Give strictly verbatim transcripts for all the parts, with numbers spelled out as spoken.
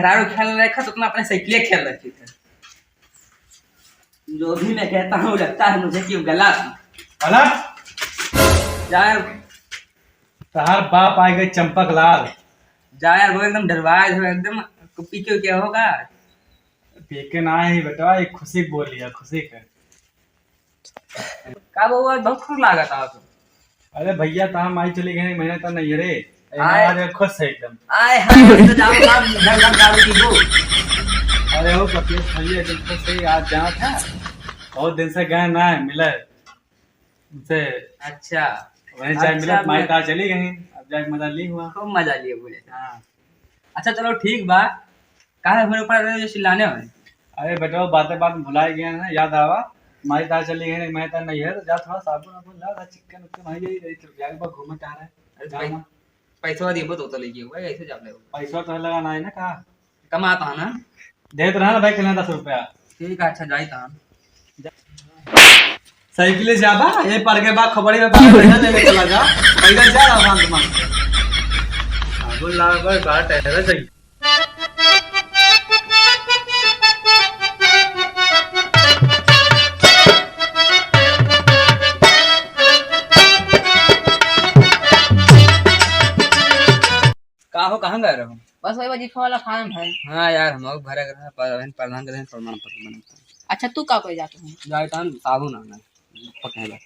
मेहरारू ख्याल रखा तो उतना अपने साइकिल ख्याल रखी था। जो भी मैं कहता हूँ, लगता है मुझे कि वो गलत। गलत? जा यार। तहार बाप आ गए चंपक लाल। जा यार, वो एकदम डरवाए हो एकदम। पी के क्या होगा? पी के ना है बेटा, एक खुशी के बोली है, खुशी के। का बउआ, बहुत खुश लागत है तो। अरे भैया, तहार माई चली गई महीना तक नहीं रे। आय। आज खुश है एकदम। आय हाय, हम तो जाओ साहब, घर घर दारू पीबो। अरे हो पतिया भैया, एकदम खुश है, आज जाना था। बहुत दिन से गए ना है, मिले उनसे। अच्छा। वहीं जाए मिले, अच्छा, माई मैं तहार चली गई, अब जाके मजा ली हुआ। खूब मजा लिए बोले। हाँ। अच्छा चलो ठीक बा, काहे हमरे ऊपर जो चिल्लाने हो? अरे बेटा, बातें बात में भुलाए गए ना, याद आवा। माई तहार चली गई, मैं तहार नहीं है, तो जा थोड़ा साबुन वाबुन ला, ला चिकन उकन, वहीं यही रही, तो जाके बा घूमे टहरे। अरे जाओ भाई, ना। पैसवा दिए तो, तो लेके हुआ, ऐसे जा ले। पैसवा तो लगा ना है ना, कहा? कमाता है ना? देत रहा ना भाई, कितना दस रुपया। ठीक है, अच्छा, जाई तहां। साइकिल से जाबा, ये पर के बा, खोपड़ी में बांध के ले, ले चला जा। पैदल जा रहा, शांत मन से। साबुन ला भाई, बाहर टहरे जाइए। का हो, कहाँ गए रहो? बस वही वजीफा वाला फार्म है। हाँ यार, हम लोग भरे गए हैं, पर अभी प्रधान के दिन प्रमाण पत्र बनता है। अच्छा, तू का कोई जात हो? जाए तो हम साबुन आना, पकड़े ला।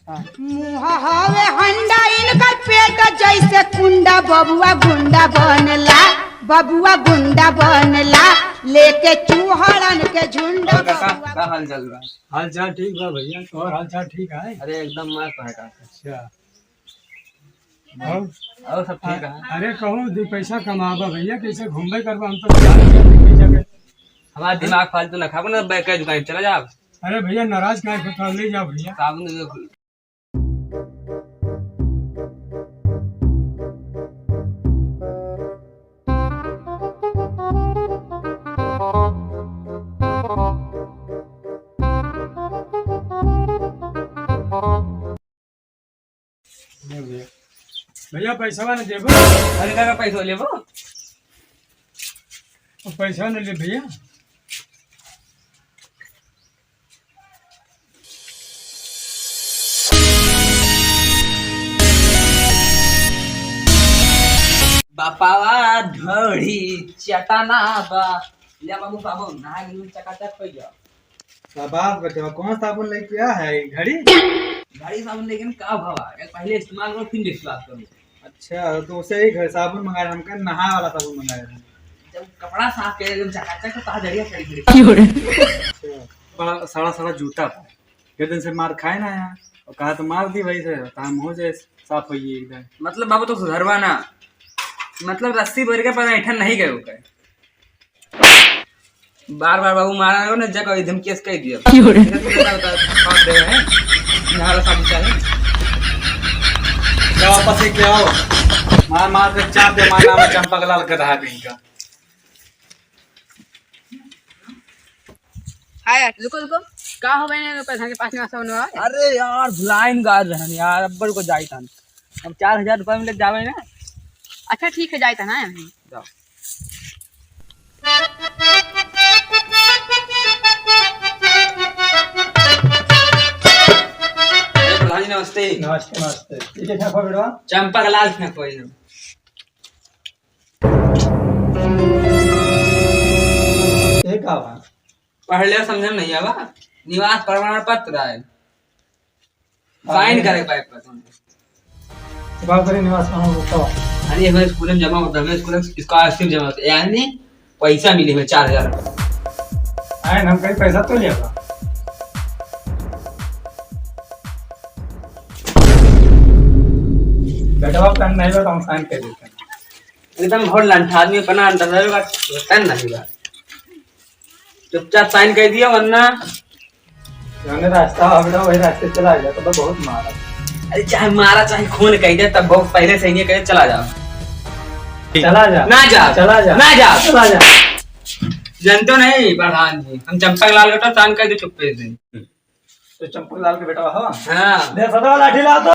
हाँ। मुँह हवे हंडा, इनकर पेट जैसे कुंडा, बबुआ गुंडा बनला, बबुआ गुंडा बनला, लेके चूहड़न के झुंडा, और काका, बबुआ। का हाल चाल बा? हाल चाल ठीक बा भैया, और हाल चाल ठीक है? अरे एकदम मस्त है काका। अच्छा। और? और सब ठीक है। अरे कहूँ दो पैसा कमाबा भैया, कैसे घूमबे करबा, हम तो बाजार में जाते पैसा के। हमारा दिमाग फालतू ना खाओ ना, बैग का दुकान चला जाओ। अरे भैया नाराज काहे होता, ले जाओ भैया। साबुन दे दो। ले भैया। भैया, पैसवा न देबो? अरे काका, पैसवा लेबो? ओ, पैसवा न ले भैया। बापावा ढोढ़ी चटाना बा। ले बाबू, बाबू, नहा के चकाचक हो जाओ। शाबाश बेटवा, कौन साबुन लेके आया है? घड़ी? घड़ी साबुन लेके का भावा? एक पहले इस्तेमाल करो, फिर विश्वास करो। अच्छा, तो उसे ही घर साबुन मंगाया, हमका नहाए वाला साबुन मंगाया है। जब कपड़ा साफ करे, एकदम चकाचक, तो कहा जड़िया खड़ी खड़ी। क्यों रे? अच्छा, बड़ा सड़ा सड़ा जूता था। ये दिन से मार खाए ना यार, और कहा तो मार दी भाई से, तो हम हो जाए साफ होइए एकदम। मतलब बाबू तो सुधरवा ना, मतलब रस्सी भर के पर ऐठन नहीं गए ओकर। बार बार बाबू मारा हो ना, जगह एकदम केस कह दिया। क्यों रे? बता, बता, बात दे रहे हैं। नहारा साहब चाहे। क्या वापस ही क्या हो? मार मार के चाप दे, मार नाम चंपक लाल गधा कहीं का। हाय, रुको, रुको। का हो गए ने पैसा के पास में आसा होने वाला? अरे यार, भुलाइन गाज रहन यार, अब्बर को जाई तन। हम चार हजार रुपया में ले जावे ना। अच्छा, ठीक है, जाई तन, हाँ। जाओ। अरे प्रधान जी, नमस्ते। नमस्ते, नमस्ते। ये क्या फेंको बेटवा? चंपक लाल फेंको ये। ये का बा? पढ़ ले, समझ में नहीं आवा। निवास प्रमाण पत्र आए। साइन करे के बा एक बार तुमने। तो बात करें निवास कहाँ होता है? अरे, हमारे स्कूल में जमा होता है, हमारे स्कूल में scholarship जमा होता है, यानी पैसा मिले हमें चार हजार रुपये। आए, हम कहीं पैसा तो लिया था। बेटवा पेन नहीं बा, तो हम साइन कर देते हैं। एकदम बहुत लंठा आदमी, अपना अंदर रहेगा, पेन नहीं बा। चुपचाप साइन कर दिया, वरना जौने रास्ता आवड़ा, वही रास्ते चला जा, तो बहुत मारा। अरे, चाहे मारा, चाहे खून कह दे, तब बहुत पहले से ही नहीं कहे, चला जाओ। चला जा। ना जा। चला जा। ना जा। चला जा। जानते हो नहीं, प्रधान जी, हम चंपक लाल बेटा, साइन कर दे चुप्पे से। तो चंपक लाल के बेटा हो? हाँ। दे सदा लाठी ला तो।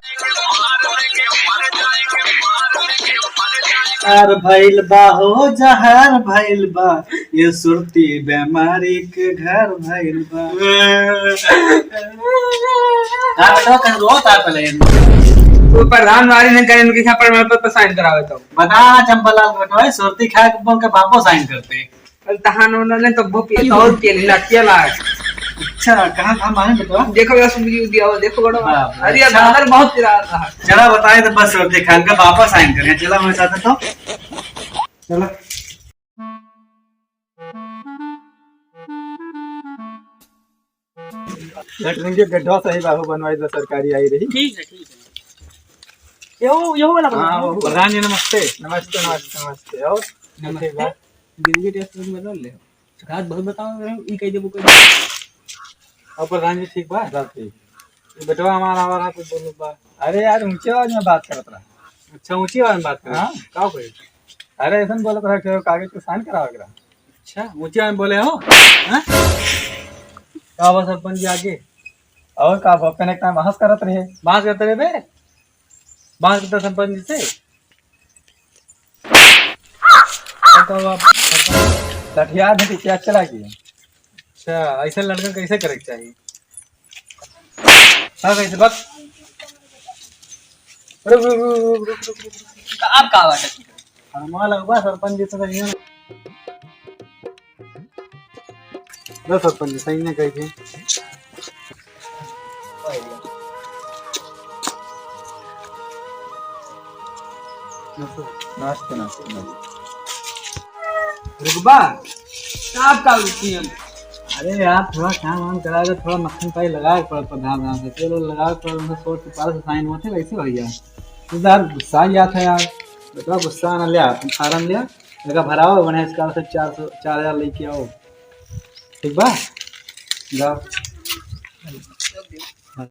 जहर भइल बा हो, जहर भइल बा, ये सुरती बेमारी के घर भइल बा। का बेटवा, कहीं रोत आ पहले? वो प्रधान वाली ने कहे, इनके यहाँ प्रमाण पत्र साइन करावे तो। बता चंपालाल के बेटवा, सुरती खाए के बोल के बापो साइन करते। अरे तहान उन्होंने तो वो पिए तो और पिए ला, किया ला। अच्छा, कहाँ था माने बेटवा? देखो, बस मुझे दिया हुआ, देखो बड़ा। बाप रे, अरे यार, अच्छा। दादर बहुत पिरा रहा है। चला बताए तो बस, सुरती खान का वापस आइन करें। चला मेरे साथ तो। चला। लेटरिन के गड्ढा सही बाबू बनवाई दे, सरकारी आई रही। ठीक है, ठीक है। यो, यो वाला बना। हाँ, वो प्रधान जी नमस्ते। नमस्ते, नमस्ते, नमस्ते। और नमस्ते। ठीक बा। जिंदगी टेस्ट में बदल ले। रात बहुत बताओ, ई कह देबो, कह देबो। और प्रधान जी ठीक बा? सब ठीक। ये बेटवा हमारा, हमारा कुछ बोलो बा। अरे यार, ऊंची आवाज में बात करत रहा। अच्छा, ऊंची आवाज में बात करत? हाँ। का कोई? अरे ऐसन बोलत रहा कि कागज के साइन करावे के रहा। अच्छा, ऊंची आवाज में बोले हो? हाँ? का बा सरपंच जी आगे? और का बा, अपने एक टाइम बहस करत रहे। बहस करत रहे बे? बहस करत सरपंच जी से? बताओ आप। सठिया भी क्या चला गया? अच्छा, ऐसे लड़कन कैसे करे के चाहिए? हाँ, कैसे बात? रुक, रुक, रुक। आप का बात है? हरमा लगवा सरपंच जी से कहिए ना। लो सरपंच जी, सही ने कही थी। नमस्ते, नमस्ते, नमस्ते। रुकबा, आप का रुकी हम? अरे यार, थोड़ा काम वाम करा के थोड़ा मक्खन पाई लगा के पड़, प्रधान, प्रधान से, चलो लगा के पड़, उनसे सोच के पास साइन होते, वैसे भैया। तू यार गुस्सा ही आता है यार, बेटा गुस्सा ना लिया, तुम फार्म लिया, लगा भराओ, बने इसका से चार सौ, चार हजार लेके आओ। ठीक बा? जाओ।